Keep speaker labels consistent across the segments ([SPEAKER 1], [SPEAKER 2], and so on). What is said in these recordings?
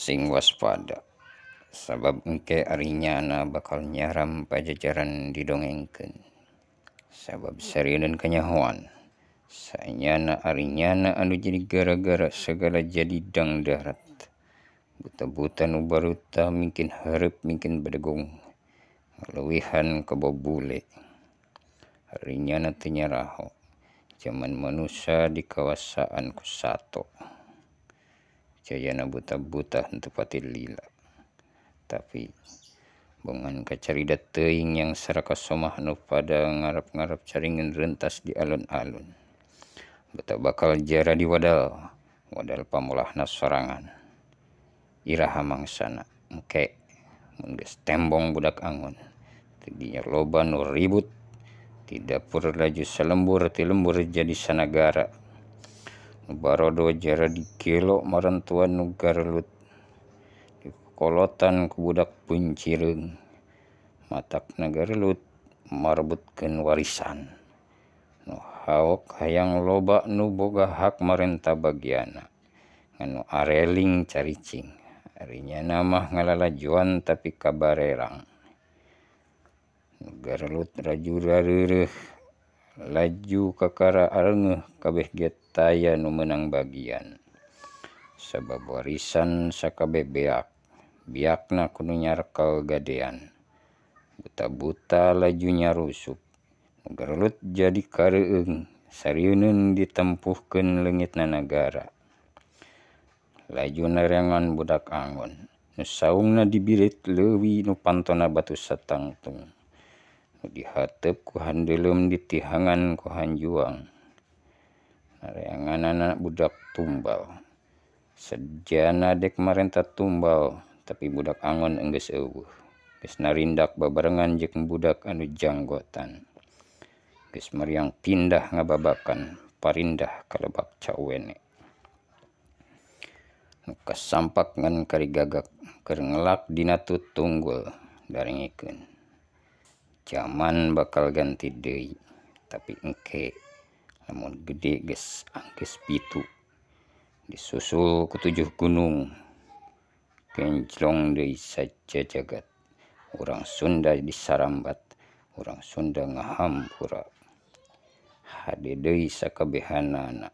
[SPEAKER 1] Sing waspada sabab engke ari nyana bakal nyaram Pajajaran didongengkeun. Sabab sarieun kanyahoan sanyana ari nyana anu jadi gara-gara sagala jadi dangdarat. Buta-buta nu baruta mingkin hareup mingkin bedegong ngaleuwihan kebo bule. Ari nyana teu nyaraho jaman manusa dikawasaan ku sato. Jayana buta-buta henteu pati lila. Tapi bongan kacarida teuing yang saraka somah nu pada ngarap-ngarap caringin rentas di alun-alun. Buta bakal jara di wadal, wadal pamulahna sorangan. Iraha mangsana engke mun geus tembong budak angon. Ti dinya loba nu ribut, ti dapur laju salembur ti lembur jadi sanagara. Nu barodo jara digelo marantuan nu garelut. Dikolotan ku budak puncireung. Matakna garelut marebutkeun warisan. Nu haok hayang loba nu boga hak marenta bagiana. Ngan nu areling caricing. Ari nyana mah ngalalajuan tapi kabarerang. Nu garelut raju rareureuh laju kakara areungeuh kabeh ge taya nu meunang bagian. Sabab warisan sakabeh beak, biakna ku nu nyarkel gadean. Buta-buta laju nyarusup. Nu garelut jadi kareueung, sarieuneun ditempuhkeun leungitna nagara. Laju nerengan budak angon, nu saungna dibirit leuwi nu pantona batu satangtung. Nu dihateup ku handeuleum ditihangan ku hanjuang. Nareanganana budak tumbal. Sejana dek marenta tumbal, tapi budak angon enggeus eueuh. Geus narindak babarengan jeung budak anu janggotan. Geus mariang pindah ngababakan, parindah ka lebak cawene. Nu kasampak ngan karigagak keur ngelak dina tutunggul darengekeun. Jaman bakal ganti deui, tapi engke lamun gede geus angkis 7 disusul ku 7 gunung kenclong deui sajajagat. Urang Sunda disarambat, urang Sunda ngahampura. Hade deui sakabehanana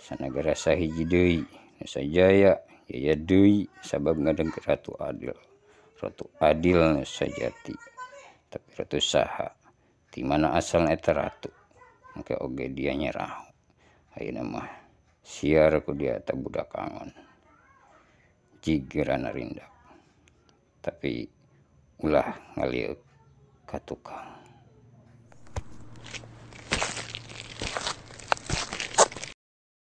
[SPEAKER 1] sanagara sahiji deui. Nusa Jaya jaya deui sabab ngadeg Ratu Adil. Ratu Adil nu sajati. Tapi ratu saha? Ti mana asalna eta ratu? Engke oge dia nyeraho. Ayeuna mah siar ku dia eta budak angon. Jigerana rindak. Tapi ulah ngalieuk ka tukang.